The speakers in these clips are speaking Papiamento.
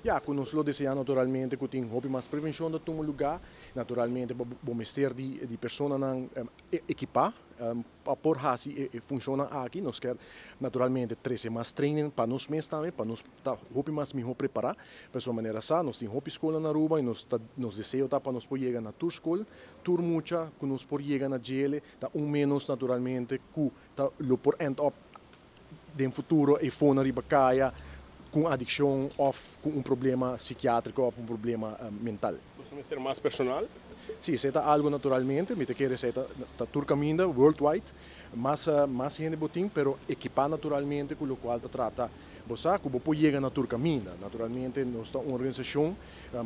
Ja, ku nos lo deseá naturalmente ku tin hopi mas prevenshon ta tuma lugá. Naturalmente bo mester di personanan ekipá pa por hasi e funshonnan aki. Nos kier naturalmente trese mas training pa nos mes tambe, pa nos ta hopi mas mihó prepará. Pasobra manera sa nos tin hopi skolnan na Aruba i nos ta nos deseo ta pa nos por yega na tur skol, tur mucha ku nos por yega na djele ta un ménos naturalmente ku ta lo por end up den futuro e fona riba kaya ku un adikshon òf ku un problema sikiátriko òf un problema mental. Boso mester mas personal? Sí, esei ta algu naturalmente. Mi ta kere esei ta tur kaminda, worldwide. Mas mas hende bo tin, pero ekipá naturalmente ku lokual ta trata bo sa ku bo por yega na tur kaminda. Naturalmente nos ta un organisashon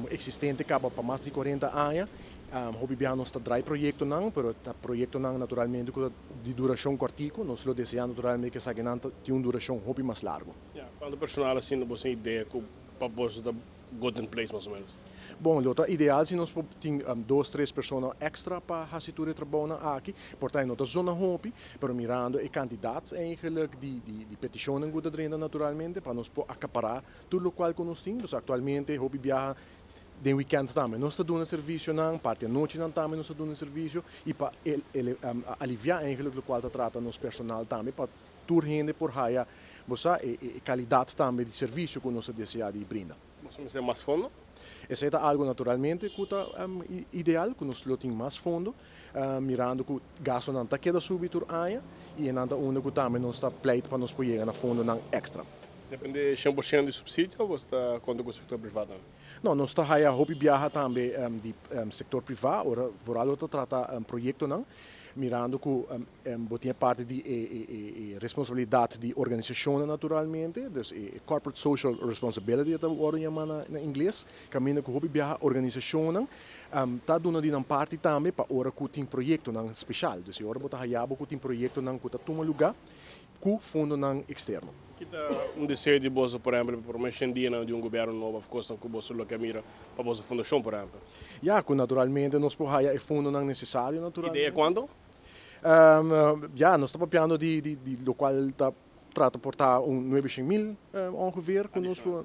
eksistente kaba pa mas di kuarenta aña. Hopi biaha nos ta drai proyektonan, pero ta proyektonan naturalmente ku ta di durashon kòrtiku. Nos lo deseá naturalmente ku esakinan ta tin un durashon hopi mas largu. Ya, kuantu personal asina boso tin idea ku pa boso ta good in place mas o menos? Bon, lo ta ideal si nos por tin dos, tres persona èkstra pa hasi tur e trabounan aki. Por ta e no ta zona hopi, pero mirando e kantidat eigenlijk di di petishonnan ku ta drenta naturalmente pa nos por akapará tur lokual ku nos tin. Pues aktualmente hopi biaha Den weekends tambe nos ta duna servicionan, parti anochinan tambe nos ta duna servicio y pa alivia eigenlijk locual ta trata nos personal tambe pa tur hende por haya bo sa e calidad tambe di servicio cu nos ta desea di brinda. Boso mester mas fondo? Esey ta algo naturalmente cu ta ideal cu nos lo tin mas fondo mirando cu gastonan ta keda subi tur aña y enan ta unda cu tambe nos ta pleit pa nos por yega na fondonan extra. Depende 100% di subsidio of boso ta conta cu sector priva tambe? No, nos ta haya hopi biaha tambe di sector priva, ora vooral ora ta trata proyectonan, mirando cu bo tin e parti di e responsabilidad di organisacionnan naturalmente, dus e corporate social responsibility e ta wordo yama na ingles, caminda cu hopi biaha organisacionnan ta duna di nan parti tambe pa ora cu tin proyectonan special. Dus e ora bo ta haya bo cu tin proyectonan cu ta tuma luga ku fondonan eksterno. Ki ta un deseo di boso, por ehempel, pa prome shen dianan di un gobierno nobo of kosnan ku boso lo ke mira pa boso fundashon, por ehempel? Ya, ku naturalmente nos por haya e fondonan nesesario, naturalmente. Idea kuantu? Ya, nos ta papiando di di lokual ta trata por ta un nuebe shen mil ongeveer ku nos por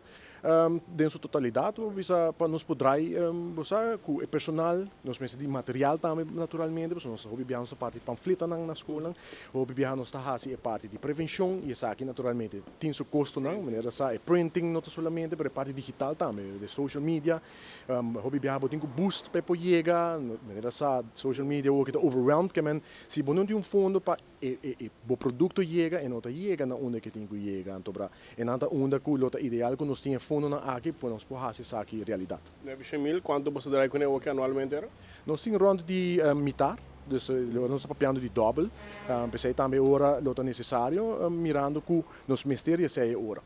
Den su totalidat bo bisa pa nos por drai bo sa ku e personal, nos mester di material tambe naturalmente pasobra nos ta hopi biaha nos ta parti pamfletanan na skolnan, hopi biaha nos ta hasi e parti di prevenshon i esaki naturalmente tin su kostonan, manera sa e printing no ta solamente pero e parti digital tambe, de social media, hopi biaha bo tin ku boost pa e por yega, manera sa social media awor ki ta overwhelmed ke men si bo no tin un fondo pa E bo produkto yega e no ta yega na unda ke tin ku yega anto bra e nan ta unda ku lo ta ideal ku nos tin e fondonan aki pa nos por hasi esaki realidat. 900 mil, kuantu boso drai kuné oki anualmente era? Nos tin rònt di mitar, dus lo nos ta papiando di dòbel, p'esei tambe ora lo ta nesesario mirando ku nos mester di esei e ora.